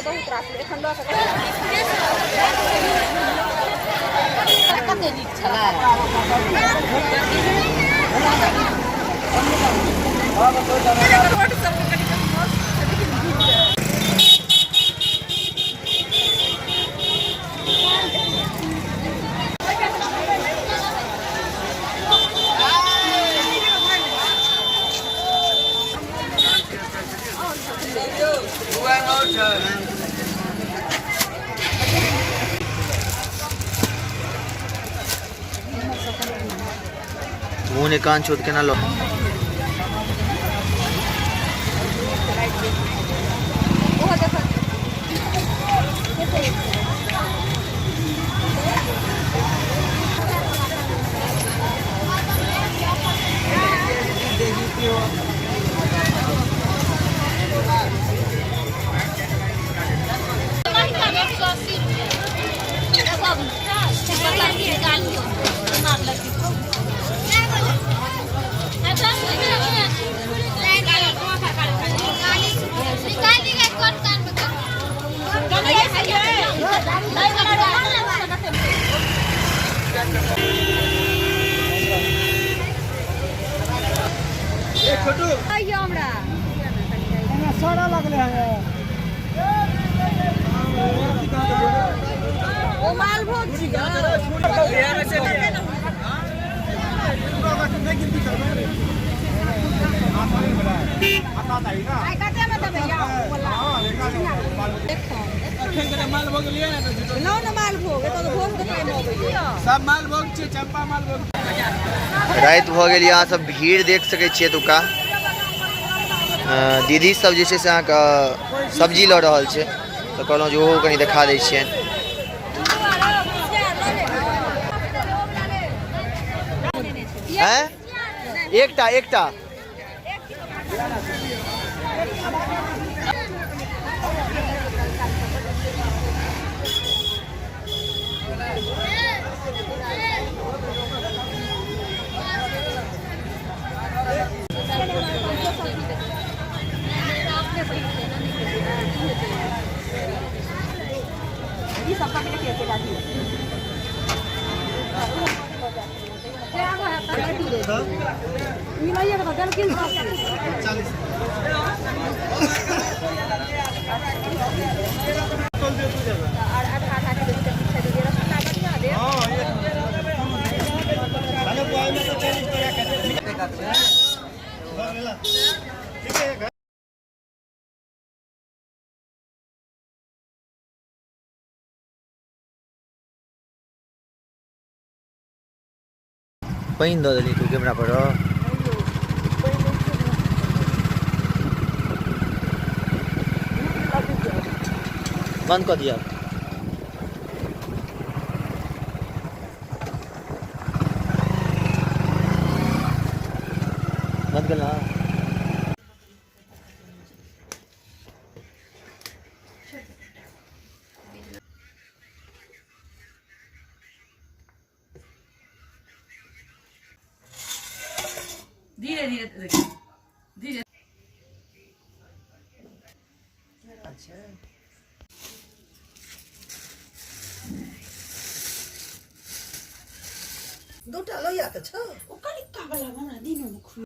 बहुत रास एखन लऽ कऽ कते नीक छलै। रोड सबके कनि कनि मस्त छै लेकिन भीड़ छै। मुँह ने कान छोड़ के ना लो। ओ मालभोग छी। सब मालभोग छै, चंपा मालभोग। राति भऽ गेल, अहाँ सब भीड़ देख सकै छियै एतुका। दीदी सब जे छै से अहाँके सब्जी लऽ रहल छै, तऽ कहलहुँ जे ओहो कनि देखा दै छियनि। हैं, एकटा एकटा पानि दऽ देली तू कैमरा पर। बंद कऽ दिया। बंद कर। धीरे धीरे धीरे। अच्छा, दूटा लोहिया तऽ छौ। ओ कनिका वाला हमरा दिनोमे खुआ।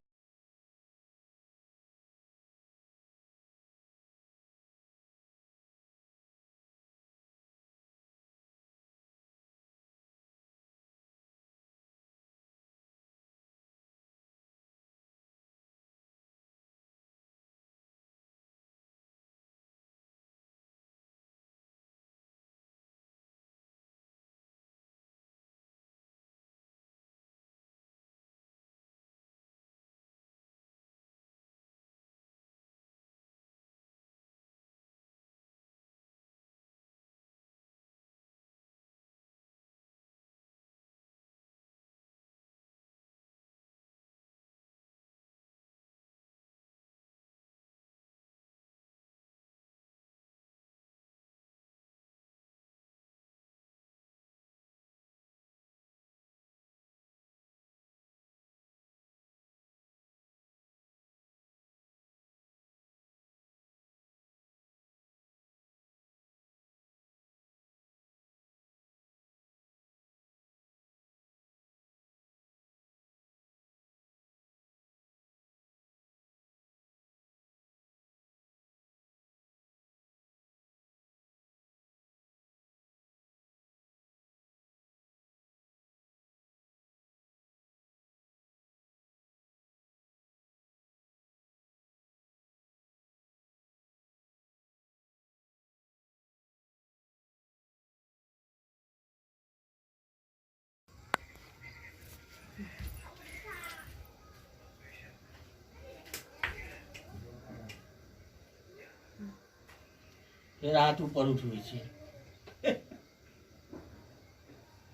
फेर हाथ ऊपर उठबै छियै,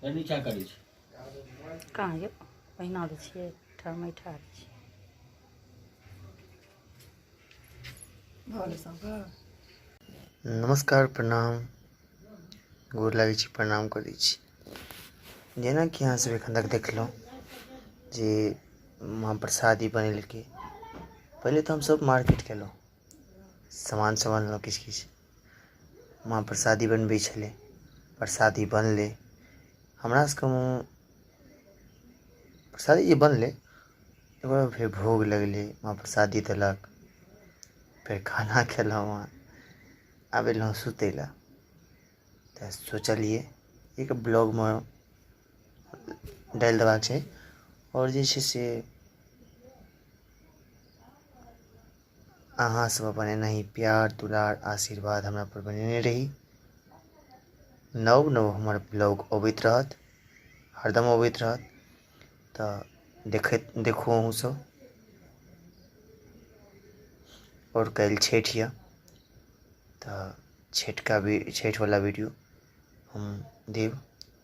फेर नीचा करै छियै। कहाँ यौ पहिना दै छियै, ठामे ठाढ़ छियै। भऽ गेलै सबके। नमस्कार, प्रणाम, गोर लागै छी, प्रणाम करै छी। जेनाकि अहाँसभ एखन तक देखलहुँ जे माँ प्रसादी बनेलकै। पहिले तऽ हमसभ मार्केट गेलहुँ, सामान सब अनलहुँ किछु किछु। माँ प्रसादी बनबै छलै, प्रसादी बनलै। हमरा सबके प्रसादी जे बनलै तकर बाद फेर भोग लगलै, माँ प्रसादी देलक, फेर खाना खेलहुँ। वहाँ आब एलहुँ सुतै लए तऽ सोचलियै एक ब्लॉगमे डालि देबाक छै। आओर जे छै से अहाँ सब अपन एनाही प्यार दुलार आशीर्वाद हमरा पर बनेने रही। नव नव हमर ब्लॉग अबैत रहत, हरदम अबैत रहत, तऽ देखैत देखू अहूँ सब। आओर काल्हि छठि यऽ तऽ छठिका भी छठिवला वीडियो हम देब।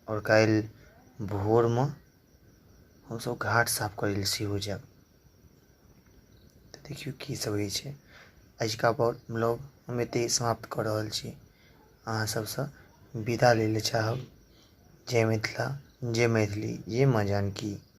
आओर काल्हि भोरमे हमसब घाट साफ करै लए सेहो जायब। तऽ देखियौ की सब होइ छै। अजुका ब्लॉग हम एतहि समाप्त कऽ रहल छी। अहाँ सबसँ विदा लै लए चाहब। जय मिथिला, जय मैथिली, जय माँ जानकी।